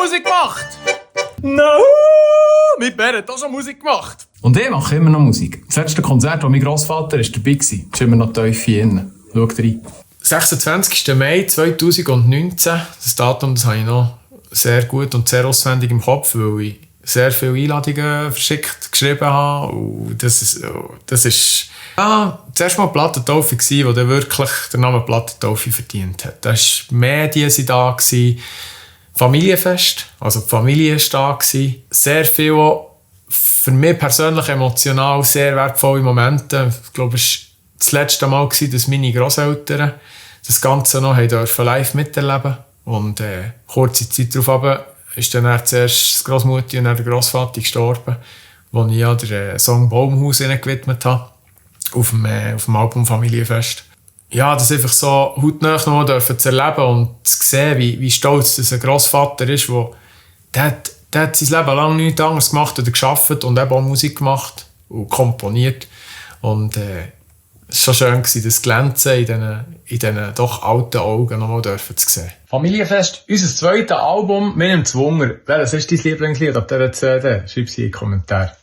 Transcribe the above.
Musik gemacht! No! Mit Bär hat auch schon Musik gemacht. Und ich mache immer noch Musik. Das letzte Konzert, wo mein Grossvater dabei war, ist immer noch tief hier innen. Schaut rein. 26. Mai 2019. Das Datum, das habe ich noch sehr gut und sehr auswendig im Kopf, weil ich sehr viele Einladungen geschrieben habe. Und das ist zuerst mal Plattentaufe gsi, wo der wirklich der Name Plattentaufe verdient hat. Da waren Medien da, Familienfest, also die Familie war da. Sehr viel auch für mich persönlich emotional sehr wertvolle Momente. Ich glaube, es war das letzte Mal, dass meine Grosseltern das Ganze noch live miterleben durften. Und kurze Zeit darauf ist dann zuerst die Grossmutter und dann der Grossvater gestorben, wo ich ja den Song Baumhaus gewidmet habe, auf dem Album Familienfest. Ja, das einfach so hautnah noch zu erleben und zu sehen, wie stolz das ein Grossvater ist, der hat sein Leben lang nichts anderes gemacht oder gearbeitet und eben auch Musik gemacht und komponiert. Und es war schon schön, das Glänzen in diesen doch alten Augen noch mal zu sehen. Familienfest, unser zweites Album, mit dem Zwonger. Welches ist dein Lieblingslied auf dieser CD? Schreib es in die Kommentare.